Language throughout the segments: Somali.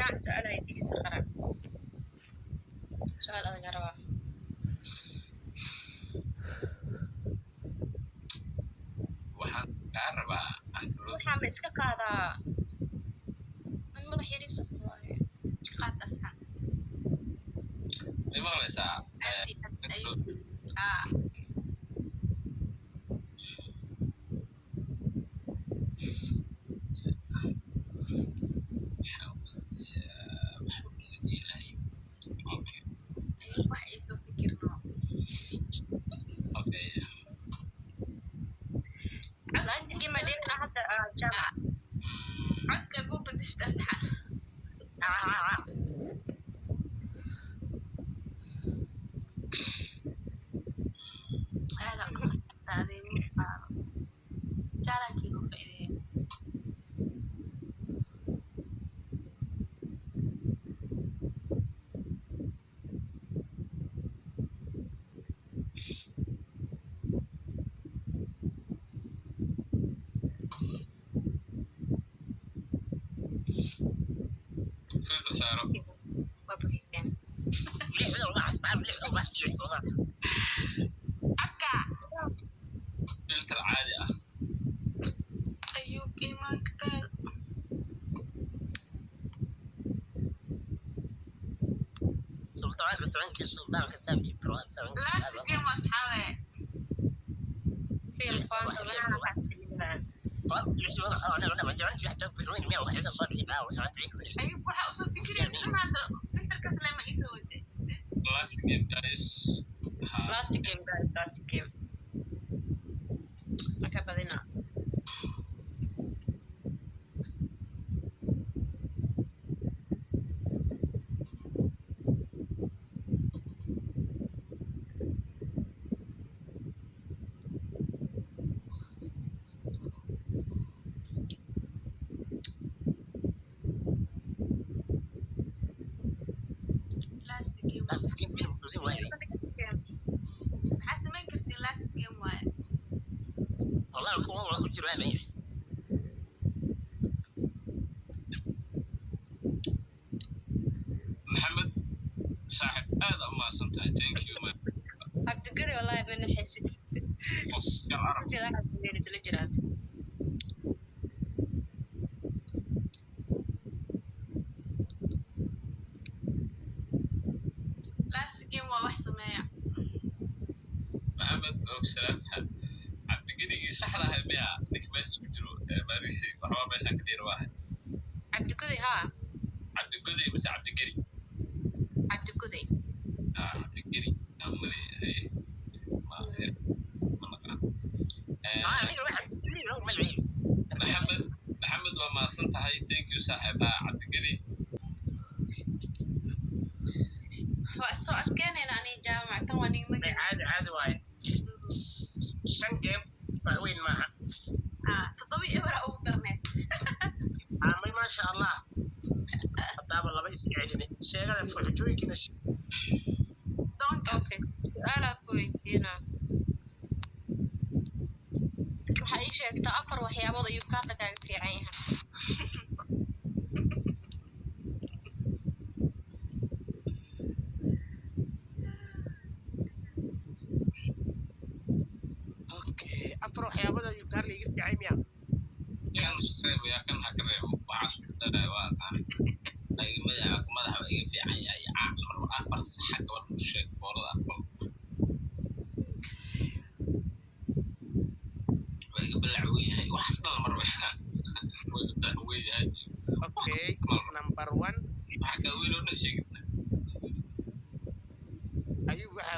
Jaamac su-aal weydiisa qaran. Su-aal adag aan rabaa. Waxaan kaa rabaa Uncle. Waxaa ma iska qaadaa? An madax yariisa waaye. Qaad asxan. May maqlaysaa? Aad iyo aad ayuu ah. Waxaan weydiiyaa, waxaan weydiinahay. Okay. Ayuu wax iisoo fikirno. Okay. Last game aan dheelina hadda, Jaamac. Codka ugu badashta asxan. Aada qaaday mid qaado. Challenge loo faa'iideeya. Filter saaro. Waa buuxiseen. Codka. Filter caadi ah. Ayuub iimaanka beel. Last game waa asxaabe. Real fans waxaana kacabsanayaan. Ayuub waxaa usoo fikiraysa dhan hadda filterkaas lema iisoo waday. Last game, guys. Ha. Last game, guys, last game. Marka badina. Last game. Maxaa samayn kartiin? Last game waaye. Maxamed saaxib, aad u mahadsan tahay. Thank you, my Cabdigari, wallahi ma naxaysid. boss gal arab. Jeeda waxaad la jiraad. Last game waa wax sameeya. Maxamed og salaam. Cabdigenigii saxda ahay miya ninka meesha ku jiro ee maarishi waxbaa meeshaan ka dhiira waahay? Cabdiguday haa. Cabdigoday mise Cabdigeri? Cabdiguday. Ah, Cabdigeri aan maleeyahay, ma ma naqaan. Maxamed, Maxamed, waa mahadsan tahay. Thank you, saaxiib. Ah, Cabdigeri. Waa soo adkeynayna aniga Jaamac tan waa nigma. Caadi caadi waaye, shan game wax weyn maaha. Ah, 7-0 ugu darneed. Amay, maasha Allah, haddaaba laba iska celini sheegada fuxujooyinkiina. Doonka. Okay, su-aalaa ku weydiinaa. Waxaa ii sheegtaa afar waxyaabood ayuu kaarka kaaga fiican yahay. Okay, afar waxyaabada ayuu kaarla iga fiicay miya? Kan reebo yaa, kan ha ka reebo. Waxaas ku daraya waa aqaan. Madaxa madaxa waa iga fiican yahay. Caaqli marba afar saxa gabadh u sheeg, foorada aqbal. Waa iga balac weyn yahay, waxaas dhan marba waa iga balac weyn yahay. Okay, number one. Waxa kaa weyn oo dhan sheegid. Ayuu waxa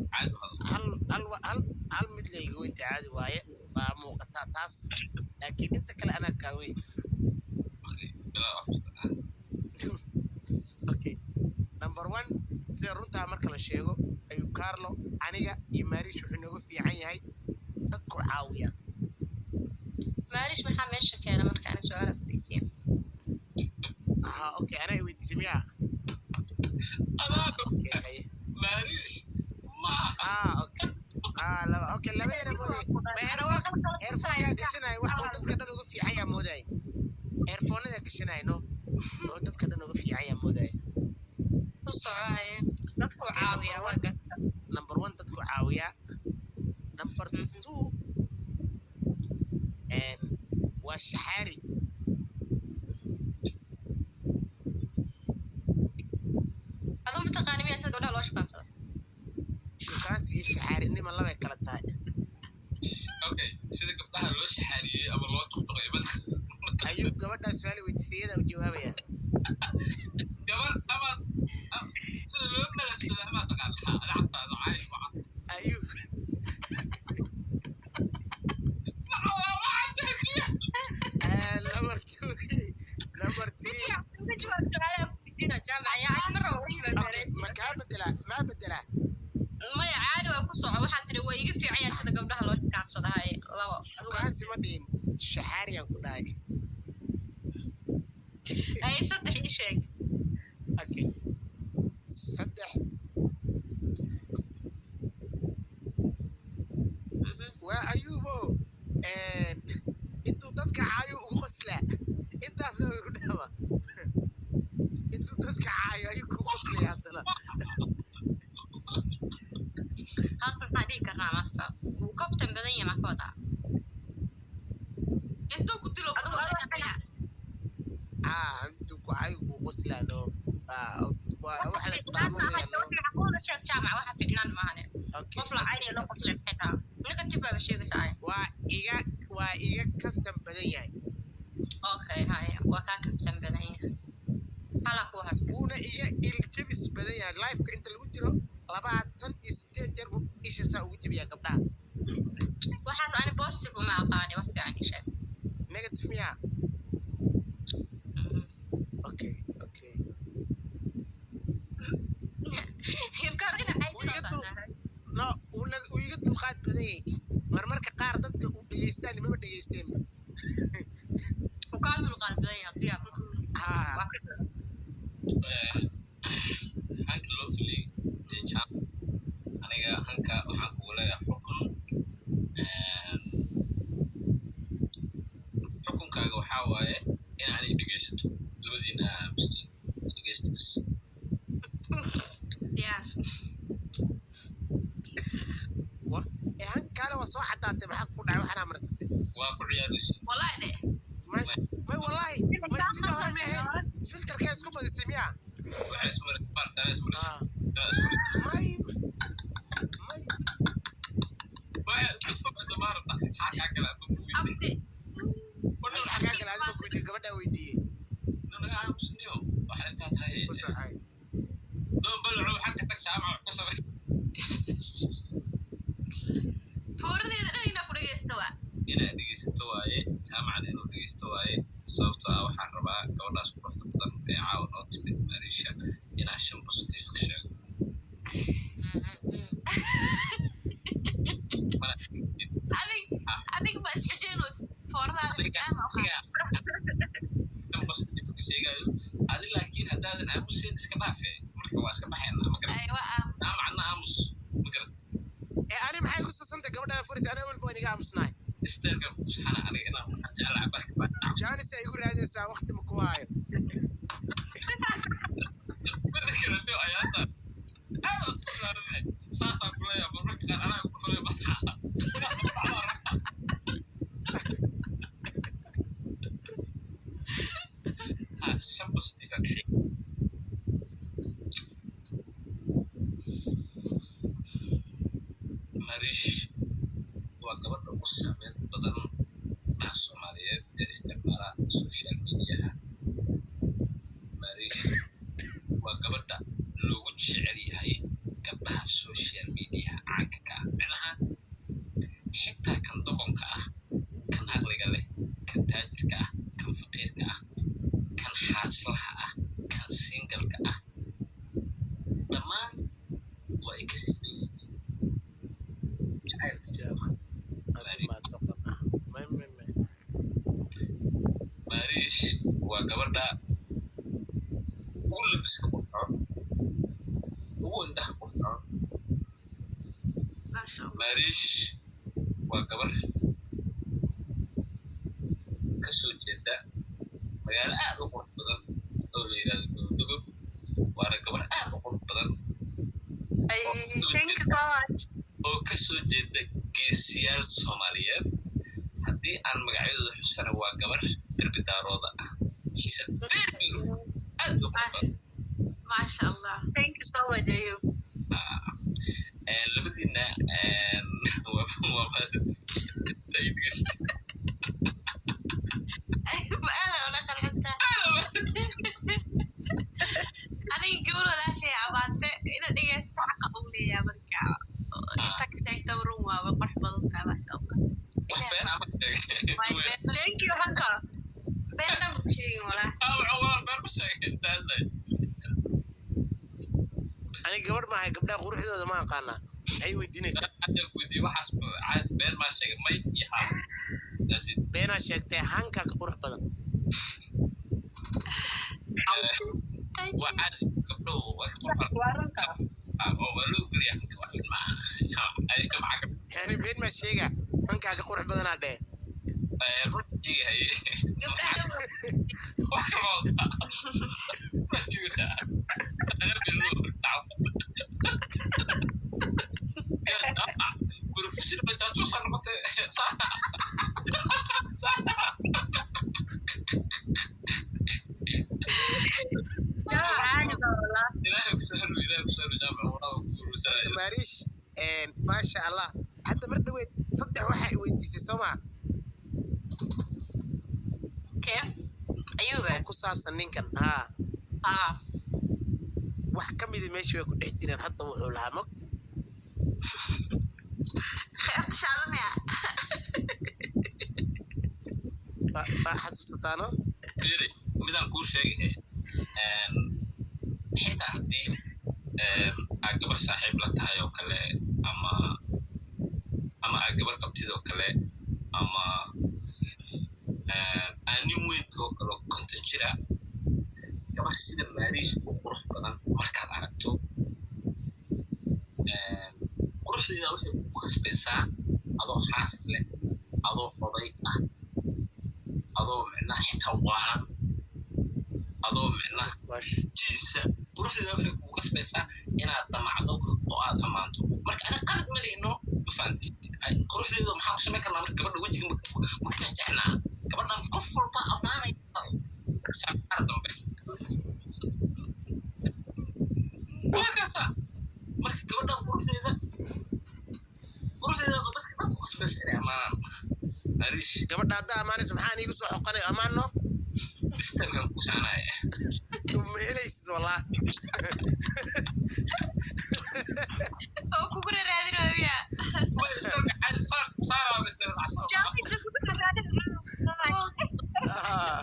Caadi u hadal. Hal mid layga weynta caadi waaye, waa muuqataa taas, laakiin inta kale anaa kaa weyn. Okay, bilaa afarta ah. Okay, number one, sida runtaa marka la sheego, Ayub Carlo aniga iyo Maarish wuxuu nooga fiican yahay dadku caawiya. Maarish maxaa meesha keena marka ana su-aala ku weydiiya? Aha, okay, anaa i weydiisay miyaa? Adaa. Okay, haye. Maariish ma Ah, okay, ah, laba, okay, laba yara mooday ma earphone gashanay, wax uu dadka dhan uga fiican yaa mooday, earphone-ada gashanay no oo dadka weydiisay, iyadaa u jawaabaya. Gabar ama sida loo malabsada ama taqaantaa adactaada caay waca. Ayuu. Waxaan tahay. Number two, number Si three. fiican uga jawaab su'aalaha ku weydiina, Jaamac. Yaa ani mar rabo ugu Okay, ma kaa bedelaa? Maa bedelaa? Maya, caadi waa ku soco. Waxaad tiri waa iga fiican yahay sida gabdhaha loo shukaansadahay. Labo adigu. Shukaansi ma dhihin, shaxaariyaan ku dhahay. Ay, saddex ii sheeg. Okay, saddex. Waa Ayuubo, intuu dadka caayo ugu qoslaa, intaasna way ku dhama. Intuu dadka caayo ayuu ku qoslaya haddana. Taas maxaa dhihi karnaa marka? Wuu kaftan badan yahay, maa ka wadaa? Intuu ku dilo. Adigu adoo Ah, intuu ku caayo ku qoslaa, no. Ah, waa waxa la isdhaamo weeyaan, no. Macquula sheeg, Jaamac, waxa ficnaan maahane. Okay. Qof la caynayo loo qoslay maxay tahay? Negative baaba sheegaysaa ay. Waa iga kaftan badan yahay. Okay, haya, waa kaa kaftan badan yahay. Halaa kuu hartay. Wuuna iga iljabis badan yahay. Lifeka inta lagu jiro 28 jeer buu isha saa ugu jabiyaa gabdhaha. Waxaas ani positive uma aqaani, wax fiican ii sheeg. Negative miyaa? Okay. Hibkaar ina Wuu iga caysinoo dul socdaa. No, wuu iga dulqaad badan yahay. Marmarka qaar dadka uu dhegeystaan maba dhegeysteenba. Wuu kaa dulqaad badan yahay, diyaar. Haa. Waa ka Hanka loo filay ee aniga hanka waxaan kugu leeyahay xukun. Xukunkaaga waxaa waaye in aanay dhegeysato, labadiina aa aamustiin, dhegeysta bas. Diyaar. Wa ee hankaale waa soo cadaatay. Maxaa ku dhacay? Waxaanaa marsatay. Waa ku ciyaaraysa. Wallahi dhe. May, may, wallahi may, sida hore ma ahayn. Filterkaa isku badisay miyaa? Waxay ismari maartana ismaris. Ah, may, may. Waxay isku maarata xagaa kale ama ku weydiin. Abti. May, xagaa kale adiga ku weydiiyey, gabadhaa weydiiyey. Naga aamusniyo waxa intaa tahay. Ku socay. Doon balco xagga tag, Jaamac, wax ku samey. Foораdeeda dhan inaa ku dhegeysta waa. Inaad dhegeysato waaye, Jaamacada inuu dhegeysto waaye, sababtoo ah waxaan rabaa gabadhaas quruxda badan ee caawa noo timid, Marisha, inaan shan positive ka sheego. Adig adig ba isxujeynayso fooradaada jaamac u qaad. Shan positive ka sheegayo adi, laakiin haddaadan aamusin iska dhaafe, marka waa iska baxayna, ma garata? Ay, waa ah. Jaamacadna aamus, ma garata? Ee ani maxay ku sasantay gabadhaa furisa? Aniga walba waan iga aamusnahay. Isteerkan ku saxana aniga inaan waxaan jeclaa cabaadka baa. Jaanis ay igu raadinaysaa, waqti ma ku haayo. Mida kale nio ayaanta aad isku ilaalinay, saasaan ku leeyahay, marmarka qaar anaa ku dhufanay madaxa. Ha, shan positive aan ka sheegay. Marish waa gabadha ugu saameyn badan gabdhaha Soomaaliyeed ee isticmaala social mediaha. Marish waa gabadha loogu jecel yahay gabdhaha social mediaha caanka ka ah, micnaha xitaa kan doqonka ah, kan aqliga leh, kan taajirka ah, kan faqiirka ah, kan xaaslaha ah, kan singalka ah, dhammaan waa ay ka siman yihiin jacaylka. Adimaa doqon ah? May, may, may. Marish waa gabadha ugu labiska qurxoon, ugu indhaha qurxoon. Maasha Allah. Marish waa gabar ka soo jeeda magaalo aad u qurux badan oo la yidhahdo Godogob, waana gabar aad u qurux badan. Ay, thank you so much. Oo ka soo jeeda geesiyaal Soomaaliyeed. Haddii aan magacyadooda xusana, waa gabar derbi daarooda ah. She's a very beautiful, aad u qurux badan. Maasha Allah. Thank you so much, Ayub. Labadiina waa mahadsantihiin. Aad ula qanacsan. Gabdhaha quruxdooda ma aqaanaa, maxay weydiinaysaa? Hadda weydiiye waxaas, caadi been maa sheegay, may iyo haa. That's it. Beenaa sheegtay, hanka ka qurux badan. Thank Waa you. caadi, gabdho waa ka qurux. Waa runta. Ah, oo waa loo ogolyahay hanka, wax weyn maaha. Adiga maxaa ka Yani been maa sheega, hankaa ka qurux badanaa dheh. Run sheegahay. Gabdhaha dhow. Wax kaloo wadaa. Waa sheegaysaa. Ana been loo dhaco. Professional jaajuusa noqotay. Saa. Jaamac caadi baa walaa. Ilaahay ku sahlo, Ilaahay ku sahlo, Jaamac, walaal ku guursanaya. Maariish, maasha Allah, hadda mar dhaweyd saddex waxaa i weydiisay, soo maa? Kee Ayuuba? Oo ku saabsan ninkan, haa. Haa. Wax ka mida meesha way ku dhex jiraan. Hadda wuxuu lahaa mog. Kheyrta shaalamaya. Baa xasuusataano. Fiiri, midaan kuu sheegay, xitaa haddii aad gabar saaxiib la tahay oo kale, ama aad gabar qabtid oo kale, ama aad nin weynta oo kale oo 50 jira, gabar sida Maariish u qurux badan markaad aragto, quruxdeeda waxay ku qasbaysaa, adoo xaas leh, adoo oday ah, adoo micnaha xitaa waalan, adoo micnaha wash jiisa, quruxdeeda waxay kugu qasbaysaa inaad damacdo oo aad ammaanto. Marka ana qalad ma lihino, ma fahantay? Quruxdeeda maxaa ku samayn karnaa? Marka gabadha wejiga ma ka jecnaa, gabadhan qof walba ammaanaya shaqaar dambe waa kaasa. Marka gabadhan quruxdeeda ba dadka dhan ku qasbaysa inay ammaanaan Arish. Gabadha haddaa ammaanaysa, maxaan iigu soo xoqanay ammaano? Istalkan ku saanaya. Ma helaysid wallah. Oo kugu raadinayo. Istalka caadi saar saaraa istalka. Jaamac inta kugu raadin. Ah,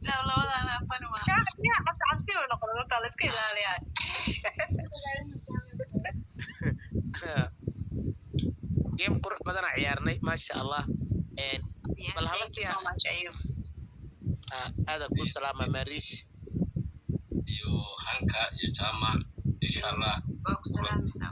Laba labadaan afan waa. Jaamac miyaa cabsi cabsi uu noqdo marka la iska ilaaliyaa. Game qurux badanaa ciyaarnay, maasha Allah. Bal hala Thank you siya. so much, Ayub. Ah, aada ku salaama, Maariish. Iyo Hanka iyo Jaamac, insha Allah. Waa ku salaamayna.